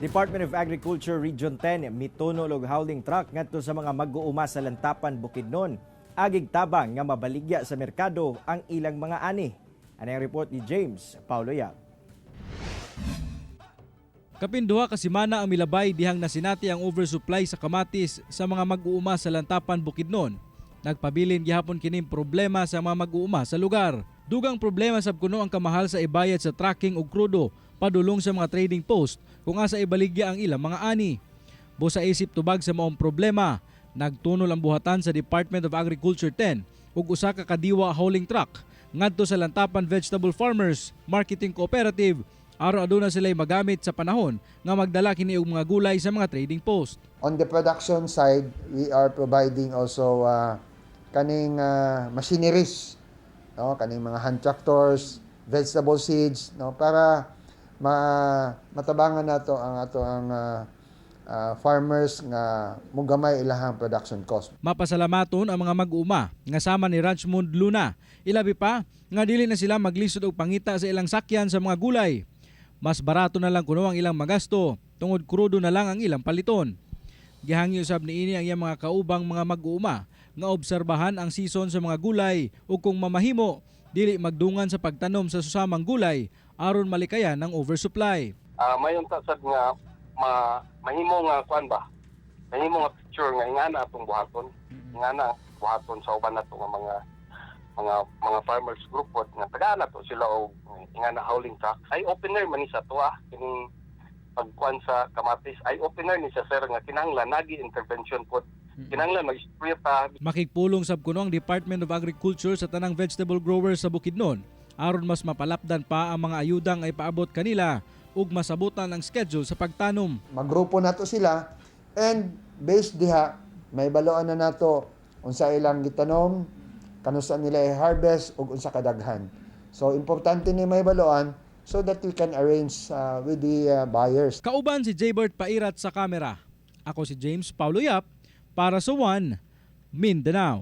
Department of Agriculture Region 10 mitunol og hauling truck ngadto sa mga mag-uuma sa Lantapan, Bukidnon. Agig tabang nga mabaligya sa merkado ang ilang mga ani. Ano ang report ni James Paulo Yap. Kapin 2 ka semana ang milabay dihang nasinati ang oversupply sa kamatis sa mga mag-uuma sa Lantapan, Bukidnon. Nagpabilin gihapon kining problema sa mga mag-uuma sa lugar. Dugang problema sab kuno ang kamahal sa ibayad sa trucking ug krudo padulong sa mga trading post kung asa ibaligya ang ilang mga ani. Busa isip tubag sa maong problema, nagtunol ang buhatan sa Department of Agriculture 10 ug usa ka kadiwa hauling truck ngadto sa Lantapan Vegetable Farmers Marketing Cooperative aron aduna sila magamit sa panahon nga magdala kini og mga gulay sa mga trading post. On the production side, we are providing also kaning machineries, no, kaning mga hand tractors, vegetable seeds, no, para matabangan nato ang ato ang farmers nga mugamay ilahang production cost. Mapasalamaton ang mga mag-uuma nga sama ni Ranchmund Luna. Ilabi pa nga dili na sila maglisod og pangita sa ilang sakyan sa mga gulay. Mas barato na lang kuno ang ilang magasto tungod krudo na lang ang ilang paliton. Gihangyo sab niini ang iyang mga kaubang mga mag-uuma nga obserbahan ang season sa mga gulay ug kung mamahimo dili magdungan sa pagtanom sa susamang gulay aron malikayan ang oversupply. Mayon ta sad nga mahimo nga kuan ba, mahimo nga picture nga ingana atong buhaton, ingana buhaton sa uban nato nga mga farmers group pod nga tagaan nato sila og ingana hauling truck. Eye opener man ni sa tuwa kining pagkuan sa kamatis. Eye opener ni siya, sir, nga kinahanglan nagi intervention pod, kinahanglan mag-spray ta. Makigpulong sab kuno ang Department of Agriculture sa tanang vegetable growers sa Bukidnon aron mas mapalapdan pa ang mga ayudang ay paabot kanila ug masabutan ang schedule sa pagtanom. Magrupo nato sila and based diha may baloan na nato unsa ilang gitanom, kanusa nila i-harvest ug unsa kadaghan. So importante ni may baloan so that we can arrange with the buyers. Kauban si Jaybert Pairat sa kamera. Ako si James Paulo Yap para sa One Mindanao.